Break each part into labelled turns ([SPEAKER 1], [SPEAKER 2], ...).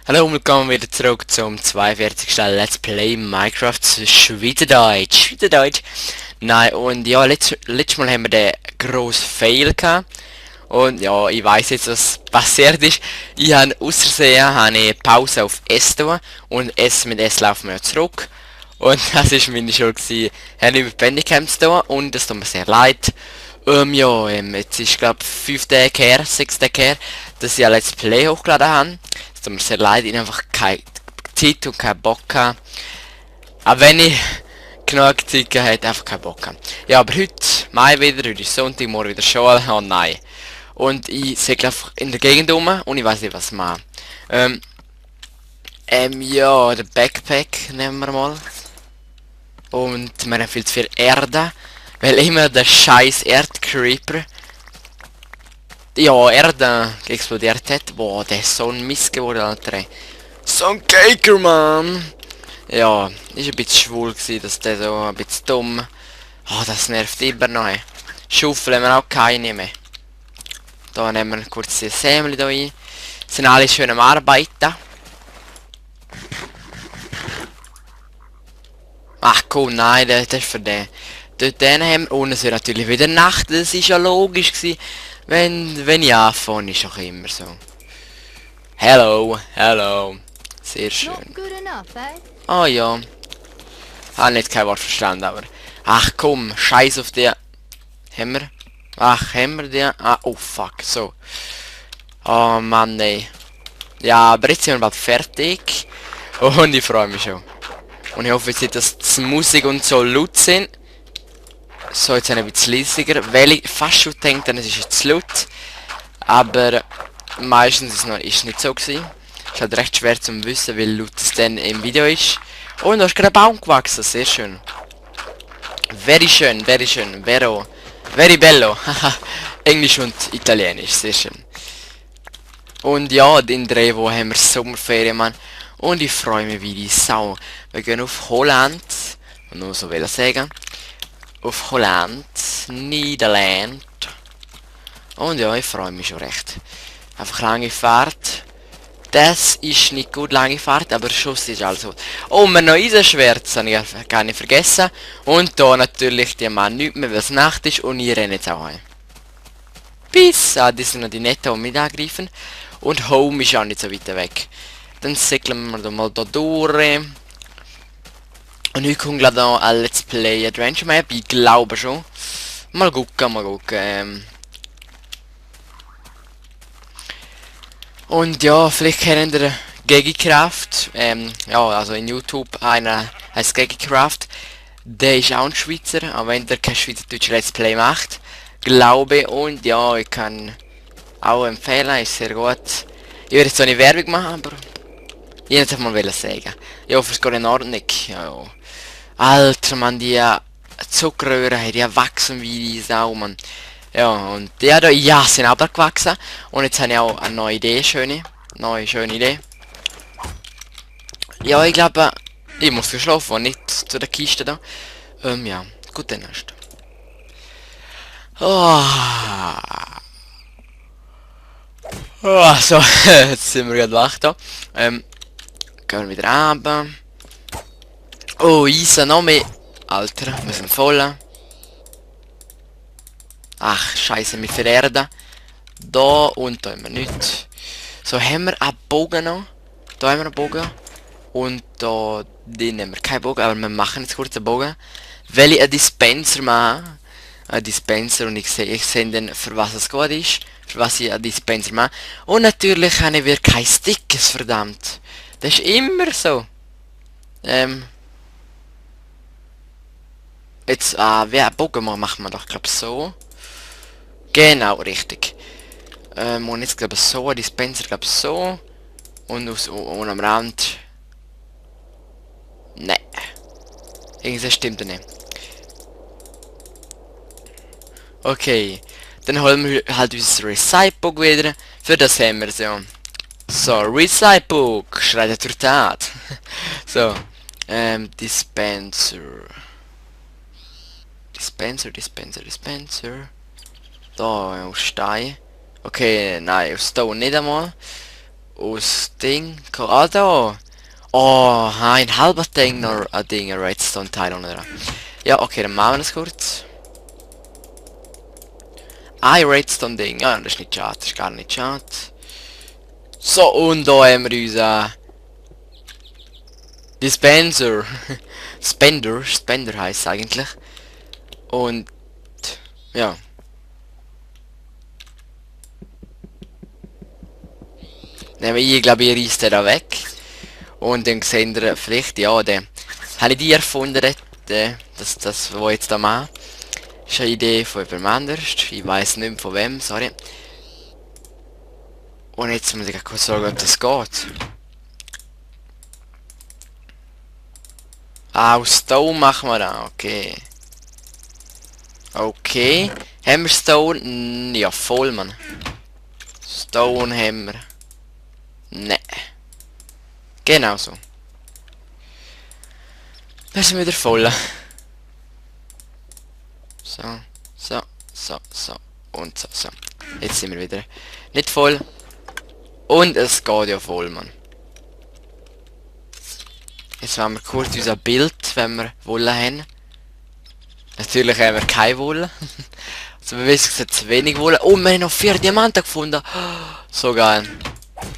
[SPEAKER 1] Hallo und willkommen wieder zurück zum 42. Let's Play Minecraft Schweizerdeutsch. Nein, und ja, letztes Mal haben wir den grossen Fail gehabt. Und ja, ich weiss jetzt, was passiert ist. Ich habe aus Versehen eine Pause auf S getan und mit S laufen wir zurück. Und das ist meine Schuld gewesen. Ich habe nicht mit Bandicams getan und das tut mir sehr leid. Jetzt ist glaube 5 Tage her, 6 Tage her, dass ich ein Let's Play hochgeladen habe. Es tut mir sehr leid, ich habe einfach keine Zeit und keinen Bock gehabt. Aber wenn ich genug Zeit gehabt hätte, einfach keinen Bock gehabt. Ja, aber heute, Mai wieder, heute ist Sonntag, morgen wieder Schule, oh nein. Und ich segle einfach in der Gegend rum und ich weiß nicht, was ich mache. Ja, den Backpack nehmen wir mal. Und wir haben viel zu viel Erde. Weil immer der scheiß Erdcreeper ja Erde explodiert hat. Boah, der ist so ein Mist geworden, Alter. So ein Caker, Mann. Ja, ist ein bisschen schwul gewesen, dass der so ein bisschen dumm. Oh, das nervt immer noch. Schaufel haben wir auch keine mehr. Da nehmen wir kurz die Sämli da ein. Sind alle schön am Arbeiten. Ach komm, nein, das ist für den. Dort haben wir, und es wird natürlich wieder Nacht, das ist ja logisch gewesen. Wenn ich anfange, ist auch immer so. Hello. Sehr schön. Oh ja. Habe nicht kein Wort verstanden, aber. Ach komm, scheiß auf die. Haben wir? Ach, haben wir die? Ah, oh fuck, so. Oh Mann, ey. Ja, aber jetzt sind wir bald fertig. Und ich freue mich schon. Und ich hoffe jetzt, dass die Musik und so laut sind. So, jetzt ein bisschen leisiger, weil ich fast schon denke, es ist jetzt laut. Aber meistens ist es nicht so gewesen. Es ist halt recht schwer zu wissen, wie laut es dann im Video ist. Und da ist gerade ein Baum gewachsen, sehr schön. Very schön, vero. Very bello. Englisch und Italienisch, sehr schön. Und ja, in Drevo haben wir Sommerferien, Mann. Und ich freue mich wie die Sau. Wir gehen auf Holland. Und nur so will ich sagen. Auf Holland, Niederland. Und ja, ich freue mich schon recht. Einfach lange Fahrt. Das ist nicht gut lange Fahrt, aber Schuss ist also. Oh, mein neues Schwert, das habe ich gar nicht vergessen. Und da natürlich der Mann nicht mehr, weil es Nacht ist und ich renne jetzt auch heim. Bis, das sind noch die Netten, die mich angreifen. Und Home ist auch nicht so weit weg. Dann segeln wir da mal da durch. Und heute kommt glaube ich noch ein Let's Play Adventure Map, ich glaube schon. Mal gucken. Und ja, vielleicht kennen ihr Gegicraft. Ja, also in YouTube einer heißt Gegicraft. Der ist auch ein Schweizer, aber wenn der kein schweizerdeutsches Let's Play macht. Glaube, und ja, ich kann auch empfehlen, ist sehr gut. Ich werde jetzt so eine Werbung machen, aber ich wollte es mal sagen. Ich hoffe, es geht in Ordnung. Ja. Alter, man, die Zuckerröhren, die wachsen wie die Sau, man. Ja, und die da, ja, sind auch da gewachsen. Und jetzt habe ich auch eine neue Idee, schöne Idee. Ja, ich glaube, ich muss geschlafen und nicht zu der Kiste da. Ja, gute Nacht. Oh. Oh, so, jetzt sind wir gerade wach da. Gehen wir wieder runter. Oh, Isa, noch mehr. Alter, wir sind voll. Ach, scheiße, mit der Erde. Da und da haben wir nichts. So, haben wir einen Bogen noch. Da haben wir einen Bogen. Und da, den haben wir keinen Bogen, aber wir machen jetzt kurz einen Bogen. Weil ich einen Dispenser mache. Einen Dispenser und ich sehe dann, für was es gut ist. Für was ich einen Dispenser mache. Und natürlich habe ich wieder kein Stickers, verdammt. Das ist immer so. Jetzt, wer einen Bogen macht man doch, glaube so. Genau, richtig. Und jetzt glaube ich so, ein Dispenser glaube ich so. Und am Rand. Ne. Irgendwas stimmt nicht. Okay. Dann holen wir halt unser Recyclebook wieder. Für das haben wir so. So, Recyclebook, schreit der Tat. So. Dispenser. Dispenser. Da, aus Stein. Okay, nein, aus Stone nicht einmal. Aus Ding. Ah, da. Oh, ein halber Ding, noch ein Ding, ein Redstone-Teil unten dran. Ja, okay, dann machen wir das kurz. Ein Redstone-Ding. Ja, das ist nicht schade, das ist gar nicht schade. So, und da haben wir unseren Dispenser. Spender heisst es eigentlich. Und ja. Ich glaube, ich reiss den da weg. Und dann sehen wir vielleicht, ja, den habe ich die erfunden, das wo ich jetzt da mache. Ist eine Idee von jemand anders. Ich weiß nicht mehr von wem, sorry. Und jetzt muss ich kurz sagen, ob das geht. Ah, aus Stone machen wir das, okay. Okay. Haben wir Stone? Ja, voll, Mann. Stone haben wir. Ne. Genau so. Da sind wir wieder voll. So. Und so. Jetzt sind wir wieder nicht voll. Und es geht ja voll, Mann. Jetzt haben wir kurz unser Bild, wenn wir Wolle haben. Natürlich haben wir keine Wolle. Also wir wissen, es hat zu wenig Wolle. Oh, wir haben noch 4 Diamanten gefunden. So geil.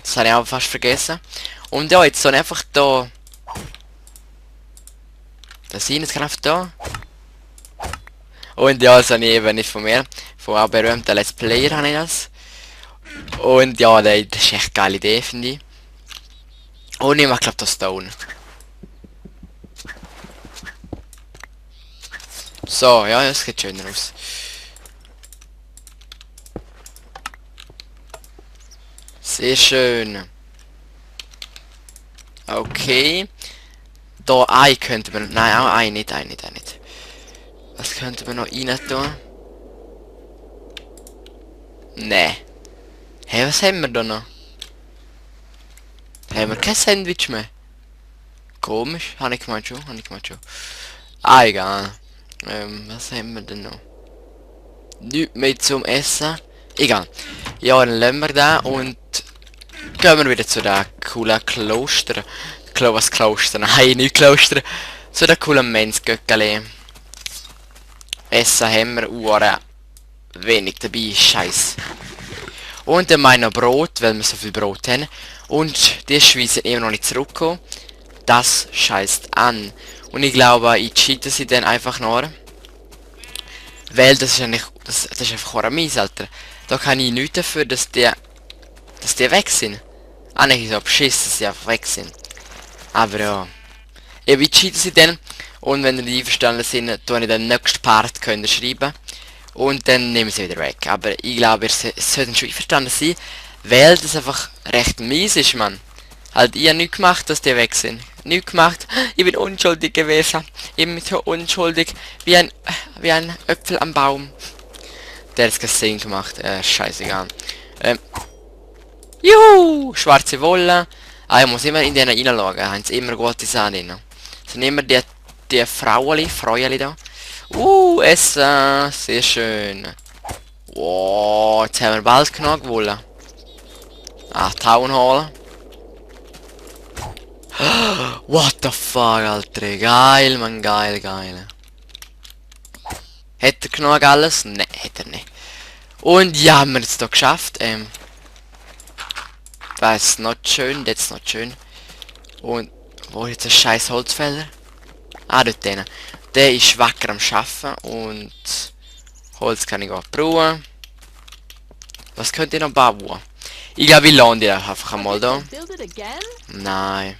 [SPEAKER 1] Das habe ich auch fast vergessen. Und ja, jetzt so einfach da. Das sind jetzt gerade da. Und ja, das habe ich eben nicht von mir. Von auch berühmten Let's Player habe ich das. Und ja, das ist echt eine geile Idee, finde ich. Und ich mache glaube das Stone. So, ja, es geht schöner aus. Sehr schön. Okay. Da Ei könnte man... Nein, auch Ei nicht. Was könnte man noch rein tun? Nee. Hey, was haben wir da noch? Haben wir kein Sandwich mehr? Komisch. Habe ich gemeint schon. Ah, egal. Was haben wir denn noch? Nichts mehr zum Essen. Egal. Ja, dann lassen wir da und gehen wir wieder zu der coolen Kloster. Was Kloster? Nein, nicht Kloster. Zu der coolen Mensgöckeli. Essen haben wir wenig dabei. Scheiß. Und dann mein Brot, weil wir so viel Brot haben. Und die Schweizer immer noch nicht zurückgekommen. Das scheißt an. Und ich glaube, ich cheate sie dann einfach noch. Weil das ist eigentlich, das ist einfach mies, Alter. Da kann ich nichts dafür, dass die weg sind. Ah, nicht so beschissen, dass sie einfach weg sind. Aber ja. Ja, wie cheaten sie denn? Und wenn ihr nicht einverstanden sind, tue ich den nächsten Part können schreiben. Und dann nehmen sie wieder weg. Aber ich glaube, ihr sollten schon einverstanden sein, weil das einfach recht mies ist, Mann. Halt, ich habe nichts gemacht, dass die weg sind. Nichts gemacht. Ich bin unschuldig gewesen. Ich bin so unschuldig wie ein Äpfel am Baum. Der hat keinen Sinn gemacht. Scheißegal. Juhu! Schwarze Wolle. Ah, ich muss immer in denen reinschauen. Haben sie immer gute Sachen drin. Das sind immer die Fraueli da. Essen. Sehr schön. Wow, jetzt haben wir bald genug Wolle. Ah, Town Hall. What the fuck, Alter. Geil, man, geil. Hat er genug alles? Ne, hat er nicht. Und ja, haben wir es da geschafft. Das ist not schön, das ist not schön. Und wo ist jetzt ein scheiß Holzfäller? Ah, dort den. Der ist wacker am Schaffen und Holz kann ich auch brauchen. Was könnt ihr noch bauen? Ich glaube, ich lande die einfach einmal da. Nein.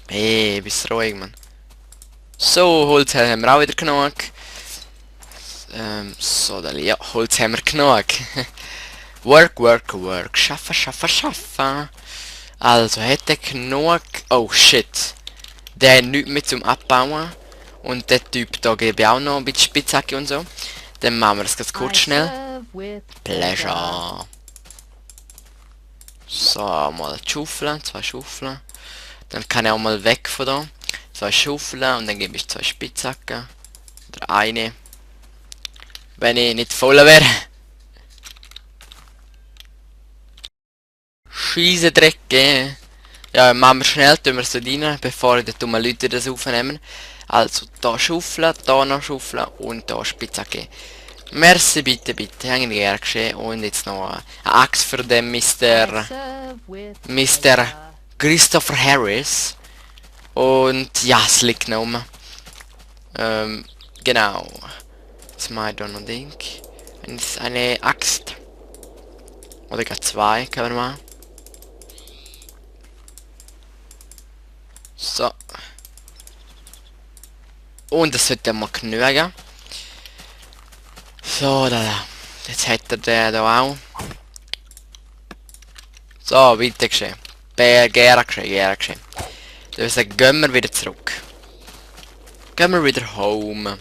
[SPEAKER 1] Hey, bist ruhig, Mann. So, Holz haben wir auch wieder genug. So, dann, ja, Holz haben wir genug. Work. Schaffen. Also, hätte genug... Oh, shit. Der hat nichts mit zum Abbauen. Und der Typ da gebe ich auch noch ein bisschen Spitzhacke und so. Dann machen wir das ganz kurz schnell. Pleasure. So, mal Schaufeln, 2 Schaufeln. Dann kann ich auch mal weg von da. 2 Schaufeln und dann gebe ich 2 Spitzhacken. Oder eine. Wenn ich nicht voll wäre. Scheisse Drecke. Ja, machen wir schnell, tun wir so rein, bevor die dummen Leute das aufnehmen. Also, da Schaufeln, da noch Schaufeln und da Spitzhacke. Merci, bitte, bitte, hängen gerne geschehen. Und jetzt noch eine Axt für den Mr. Christopher Harris. Und ja, es liegt noch um. Genau. Das mache ich da noch Ding. Eine Axt. Oder gar 2, können wir machen. So. Und das sollte mal genügen. So, da. Jetzt hätte der da auch. So, weiter geschehen. Gerne geschehen. Dann gehen wir wieder zurück. Gehen wir wieder home.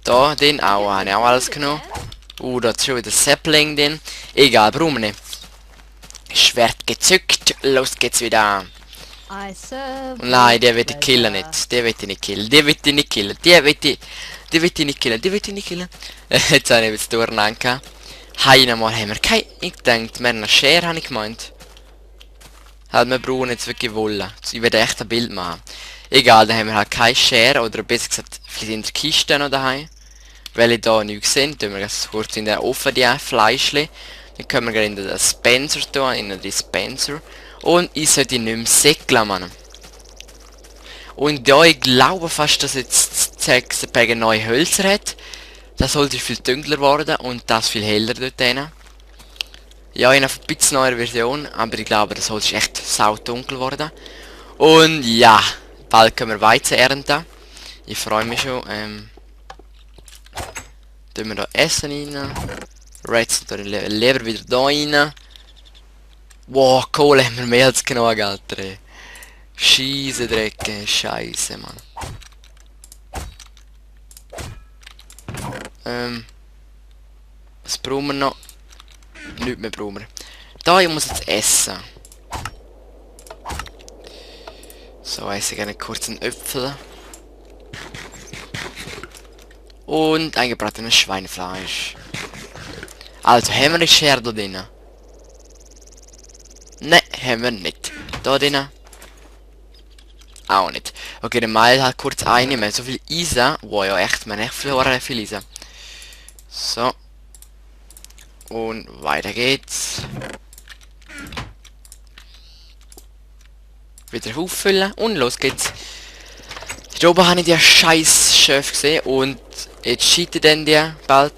[SPEAKER 1] Da, den auch, habe ich auch alles genommen. Da ist schon wieder Sapling drin. Egal, brauchen wir nicht. Schwert gezückt, los geht's wieder. Und nein, der wird ich killen nicht. Der wird ich nicht killen. Der wird ich nicht killen. Der wird ich nicht killen. Jetzt habe ich jetzt durcheinander. Einmal haben wir kein... Ich denke, wir haben eine Schere, habe ich gemeint. Halt, wir brauchen jetzt wirklich Wolle. Ich werde echt ein Bild machen. Egal, dann haben wir halt keine Schere. Oder besser gesagt, vielleicht in der Kiste noch daheim. Weil ich da nichts sehe, tun wir ganz kurz in der Ofen die Fleischli. Dann können wir gleich in den Dispenser tun, in den Dispenser. Und ich sollte nicht mehr säckeln, Mann. Und ja, ich glaube fast, dass jetzt Zexenberg neue Hölzer hat. Das sollte viel dunkler werden und das viel heller dort drin. Ja, in einer ein bisschen neuer Version, aber ich glaube, das Holz ist echt saudunkel geworden. Und ja, bald können wir Weizen ernten. Ich freue mich schon. Tun wir da Essen rein. Reds und Leber wieder da rein. Wow, Kohle haben wir mehr als genug, Alter. Scheisse Drecke, Scheiße, Mann. Was brauchen wir noch? Nichts mehr brauchen wir. Da, ich muss jetzt essen. So, esse ich gerne kurz einen Äpfel. Und eingebratenes Schweinefleisch. Also, haben wir eine Schere da drin? Ne, haben wir nicht. Da drin? Auch nicht. Okay, dann mal halt kurz einnehmen. So viel Eisen. Wow, ja echt, man echt verloren viel Eisen. So. Und weiter geht's. Wieder auffüllen und los geht's. Hier oben habe ich den scheiß Chef gesehen und jetzt scheitert dann der bald.